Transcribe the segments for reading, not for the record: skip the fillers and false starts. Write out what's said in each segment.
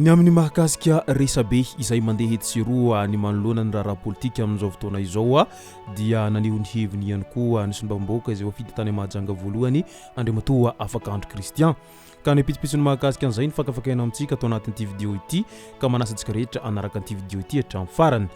Ny amin'ny mahakasika resabe izay mandeha etsy sy eroa ny manoloana ny raharaha politika amin'izao fotoana izao dia naneho ny heviny ihany koa ny solombavambahoaka izay voafidy tany Mahajanga voalohany Andriamatoa Afakandro Christian. Ka ny pitsopitsony mahakasika an'izay no fakafakaina amintsika ato anatin'ity video ity ka manasa antsika rehetra hanaraka an'ity video ity hatramin'ny farany.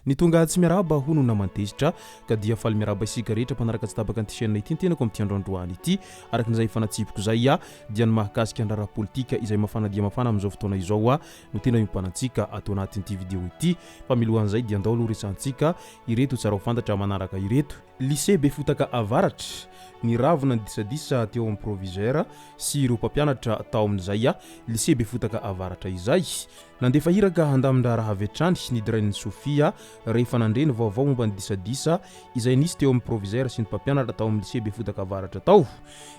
Ny tonga tsy miarahaba hono naman-tezitra ka dia faly miarahaba isika rehetra mpanaraka tsy tapaka an'ity chaîne ity ny tenako amin'ity andro androany ity. Araka izay efa natsipiko izay dia ny mahakasika ny raharaha politika izay mafana dia mafana amin'izao fotoana izao no tena iompanantsika ato anatin'ity video ity. Fa milohan'izay dia andao aloha resahantsika ireto tsara ho fantatra manaraka ireto. Lycée Befotaka Avaratra, Niravona ny disadisa teo amin'ny proviseur sy ireo mpampianatra tao amin'izay Lycée Befotaka Avaratra izay. Nandefa iraka handamin-draharaha avy hatrany ny Drain'i Sofia rehefa nandre ny vaovao momba ny disadisa izay nisy teo amin'ny proviseur sy ny mpampianatra tao amin'ny Lycée Befotaka Avaratra tao.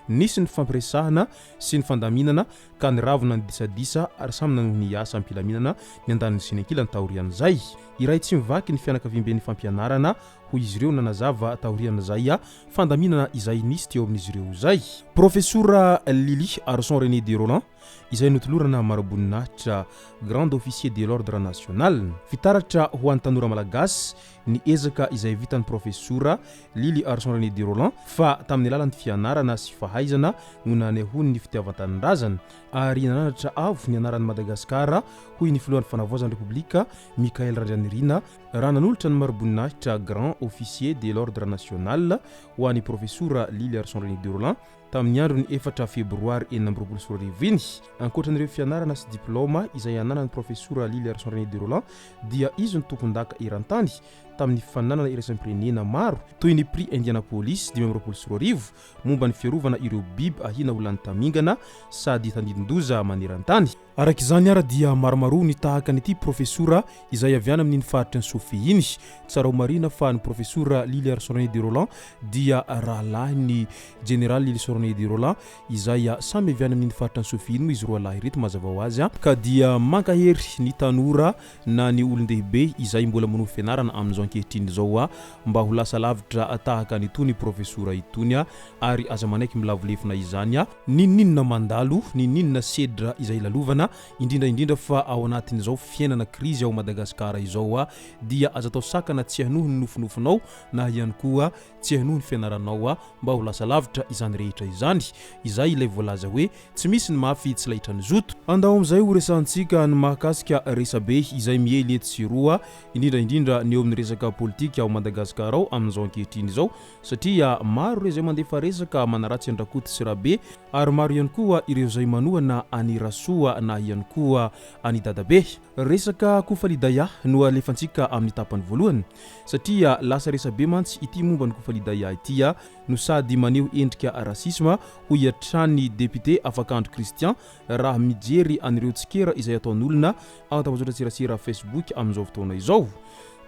Nisy ny fifampiresahana sy ny fandaminana ka niravona ny disadisa ary samy nanohy ny asa am-pilaminana ny andaniny sy ny ankilany taorian'izay. Iray tsy mivaky ny fianakaviamben'ny fampianarana, hoy izy ireo nanazava taorian'izay fandaminana izay nisy teo amin'izy ireo izay. Profesora Lily Arson René de Rolland izay notolorana mari-boninahitra Grand Officier de l'Ordre National. Fitaratra ho an'ny tanora malagasy ny ezaka izay vitan'ny Profesora Lily Arson René de Rolland fa tamin'ny alalan'ny fianarana sy fahaizana no nanehoany ny fitiavan-tanindrazana ary nananatra avo ny anaran'i Madagasikara hoy ny Filohan'ny Fanavaozan'ny Repoblika Michaël Randrianirina raha nanolotra ny mari-boninahitra Grand Officier de l'Ordre National ho an'ny Profesora Lily Arson René de Rolland Tamin'ny andron'ny efatra febroary 2026 iny, ankoatra an'ireo fianarana sy diplaoma izay ananan'ny Profesora Liliarson René de Rolland dia izy no tompondaka eran-tany tamin'ny fifaninanana iraisam-pirenena maro toy ny Prix Indianapolis 2025 momba ny fiarovana ireo biby ahiana ho lany tamingana sady tandindon-doza maneran-tany. Araka izany ara dia maromaroa ny tahaka an'ity Profesora izay avy any amin'iny faritry ny Sofia iny. Tsara ho marihina fa ny Profesora Liliarson René de Rolland dia rahalahin'ny Jeneraly Lilison René de Rolland izay samy avy any amin'iny faritra ny Sofia iny moa izy roalahy ireto mazava ho azy. Ka dia mankahery ny tanora na ny olon-dehibe izay mbola manohy fianarana amin'izao ankehitriny izao mba ho lasa lavitra tahaka an'itony Profesora itony ary aza manaiky milavo lefona izany N'inon'inona mandalo, n'inon'inona sedra izay lalovana, indrindra indrindra fa ao anatin'izao fiainana krizy ao Madagasikara izao dia aza atao sakana tsy hanohy ny nofinofinao na ihany koa tsy hanohy ny fianaranao mba ho lasa lavitra izany rehetra izany. Izay ilay voalaza hoe tsy misy ny mafy tsy laitran'ny zoto. Andao amin'izay ho resahantsika ny mahakasika resabe izay miely etsy sy eroa, indrindra indrindra ny eo amin'ny resaka politika ao Madagasikara ao amin'izao ankehitriny izao Satria maro ireo izay mandefa resaka manaratsy an-dRakoto sy Rabe ary maro ihany koa ireo izay manohana an'i Rasoa na ihany koa an'i Dadabe. Resaka Kofalidaya no alefantsika amin'ny tapany voalohany. Satria lasa resabe mantsy ity momba ny Kofalidaya ity no sady maneho endrika racisme hoy hatrany député Afakandro Christian raha mijery an'ireo tsikera izay ataon'olona ao an-tambajotran-tserasera Facebook amin'izao fotoana izao.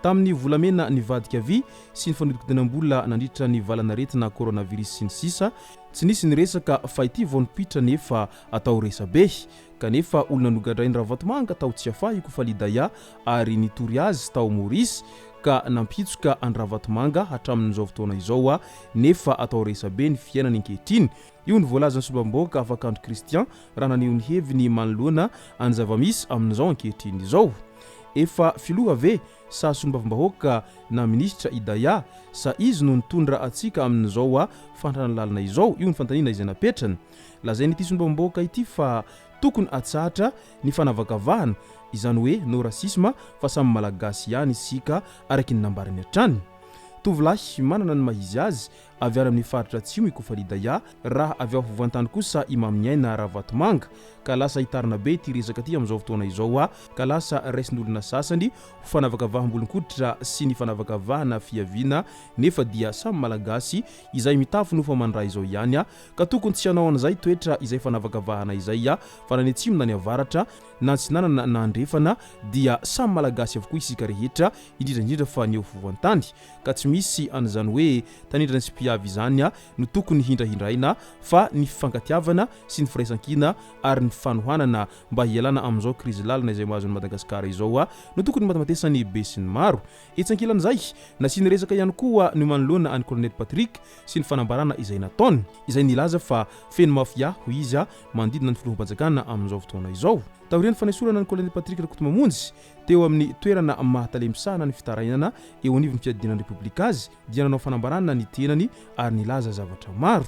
Tamin'ny volamena nivadika vy sy ny fanodikodinam-bola nandritra ny valan'aretina coronavirus sy ny sisa Tsy nisy ny resaka fa ity vao nipoitra nefa atao resabe. Kanefa olona nogadrain'i Ravatomanga tao Tsiafahy i Kofalidaya ary nitory azy tao Maurice ka nampihitsoka an-dRavatomanga hatramin'izao fotoana izao nefa atao resabe ny fiainany ankehitriny. Io ny voalazan'ny solombavambahoaka Afakandro Christian raha naneho ny heviny manoloana ny zava-misy amin'izao ankehitriny izao. Efa filoha ve sa solombavambahoaka na minisitra i Daya sa izy no nitondra antsika amin'izao fahantrana lalina izao? Io ny fanontaniana izay napetrany. Lazain'ity solombavambahoaka ity fa tokony atsahatra ny fanavakavahana, izany hoe no racisme fa samy Malagasy ihany isika araky ny nambarany hatrany. Tovolahy manana ny maha izy azy Avy any amin'ny faritra atsimo i Kofalidaya, raha avy ao afovoan-tany kosa i Maminiaina Ravatomanga. Ka lasa hitarina be ity resaka ity amin'izao fotoana izao ka lasa raisin'olona sasany ho fanavakavaham-bolon-koditra sy ny fanavakavahana fiaviana nefa dia samy Malagasy izay mitafy nofo aman-dra izao ihany ka tokony tsy hanao an'izay toetra izay fanavakavahana izay fa na ny atsimo na ny avaratra na antsinanana na andrefana dia samy Malagasy avokoa isika rehetra indrindra indrindra fa ny eo afovoan-tany. Ka tsy misy an'izany hoe tanindrana sy mpiady. avy izany no tokony hindrahindraina fa ny fifankatiavana sy ny firaisankina ary ny fanohanana mba hialana amin'izao krizy lalina izay mahazo an'i Madagasikara izao no tokony himatimatesan'ny besinimaro. Etsy ankilan'izay, nasiany resaka ihany koa ny manoloana an'i Colonel Patrick sy ny fanambarana izay nataony, izay nilaza fa feno mafia, hoy izy, manodidina ny filoham-panjakana amin'izao fotoana izao. Taorian'ny fanesorana an'i Colonel Patrick Rakotomamonjy teo amin'ny toerana maha tale misahana ny fitarainana eo anivon'ny fiadiana ny Repoblika azy dia nanao fanambarana ny tenany ary nilaza zavatra maro.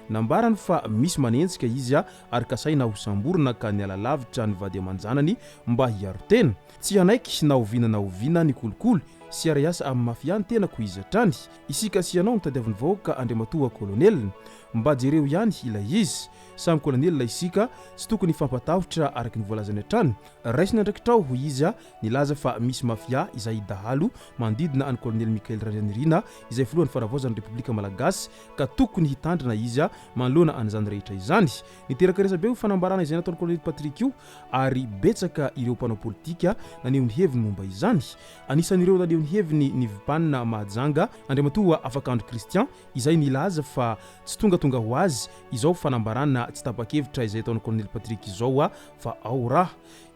Nambarany fa misy manenjika izy ary kasaina hosamborina ka niala lavitra ny vady aman-janany mba hiaro tena. Tsy hanaiky na oviana na oviana ny kolikoly sy hiara-hiasa amin'ny mafia ny tenako izy hatrany. Isika sy ianao no tadiavin'ny vahoaka Andriamatoa Kolonely. Mba jereo ihany ilay izy. Samy kolonely isika, tsy tokony hifampatahotra araka ny voalazany hatrany. Raiso ny andraikitrao hoy izy nilaza fa misy mafia izay dahalo manodidina an'i Kolonely Michael Randrianirina izay filohan'ny fanavaozan'ny Repoblika Malagasy ka tokony hitandrina izy manoloana an'izany rehetra izany. Niteraka resabe io fanambarana izay nataon'i Kolonely Patrick io ary betsaka ireo mpanao politika naneho ny heviny momba izany. Anisan'ireo naneho ny heviny ny Vpan Mahajanga, Andriamatoa Afakandro Christian izay nilaza fa tsy tongatonga ho azy izao fanambarana tsy tapa-kevitra izay ataon'i Kolonely Patrick izao fa ao raha.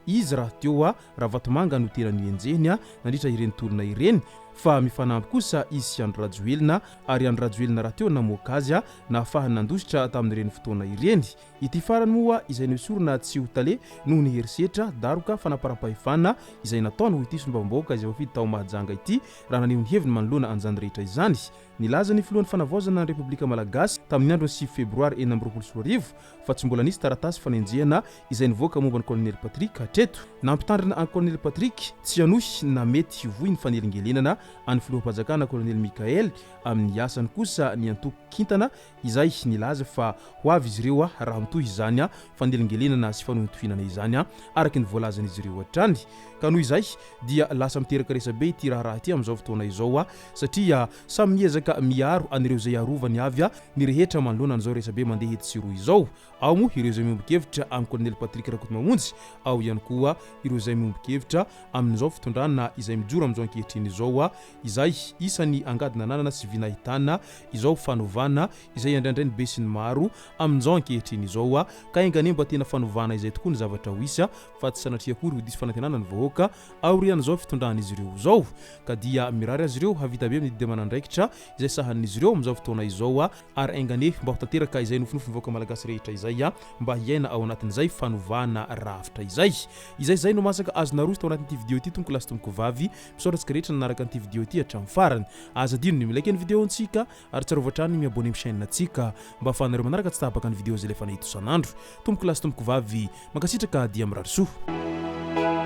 Izy rahateo Ravatomanga no tena nohenjehiny nandritra ireny tolona ireny fa mifanampy kosa izy sy Andry Rajoelina ary Andry Rajoelina rahateo namoaka azy nahafahany nandositra tamin'ireny fotoana ireny. Ity farany moa izay noesorina tsy ho tale noho ny herisetra, daroka, fanaparam-pahefana izay nataony hoy ity solombavambahoaka izay voafidy tao Mahajanga ity raha naneho ny heviny manoloana an'izany rehetra izany. Nilaza ny filohan'ny Fanavaozana ny Repoblika Malagasy tamin'ny andron'ny sivy febroary 2026 fa tsy mbola nisy taratasy fanenjehana izay nivoaka momba an'i Kolonely Patrick hatreto. Nampitandrina an'i Kolonely Patrick tsy hanohy na mety hivoy ny fanelingelenana an'ny filoham-panjakana Kolonely Mickael amin'ny asany kosa ny antoko Kintana izay nilaza fa ho avy izy ireo raha mitohy izany fanelingelenana sy fanohintohinana izany araka ny voalazan'izy ireo hatrany. Ka noho izay dia lasa miteraka resabe ity raharaha ity amin'izao fotoana izao satria samy miezaka miaro an'ireo izay arovany avy ny rehetra manoloana an'izao resabe mandeha etsy sy eroa izao. Ao moa ireo izay miombon-kevitra amin'i Kolonely Patrick Rakotomamonjy, ao ihany koa ireo izay miombon-kevitra amin'izao fitondrana izay mijoro amin'izao ankehitriny izao izay isan'ny angady nananana sy vy nahitana izao fanovana izay andraindrain'ny besinimaro amin'izao ankehitriny izao ka enga anie mba tena fanovana izay tokoa ny zavatra ho hisy fa tsy sanatria akory ho diso fanantenana ny vahoaka aorian'izao fitondran'izy ireo izao ka dia mirary azy ireo hahavita be amin'ny didy aman'andraikitra izay sahanin'izy ireo amin'izao fotoana izao ary enga anie mba ho tanteraka izay nofinofin'ny vahoaka malagasy rehetra izay mba hiaina ao anatin'izay fanovana rafitra izay. Izay izay no masaka azo naroso tao anatin'ity video ity tompoko lahy sy tompoko vavy. Misaotra antsika rehetra nanaraka an'ity video ity hatramin'ny farany. Aza adino ny mi-like ny video antsika ary tsarovy hatrany ny mi-abonner amin'ny chaîne antsika mba ahafahanareo manaraka tsy tapaka ny video izay alefanay eto isan'andro. Tompoko lahy sy tompoko vavy, mankasitraka dia mirary soa.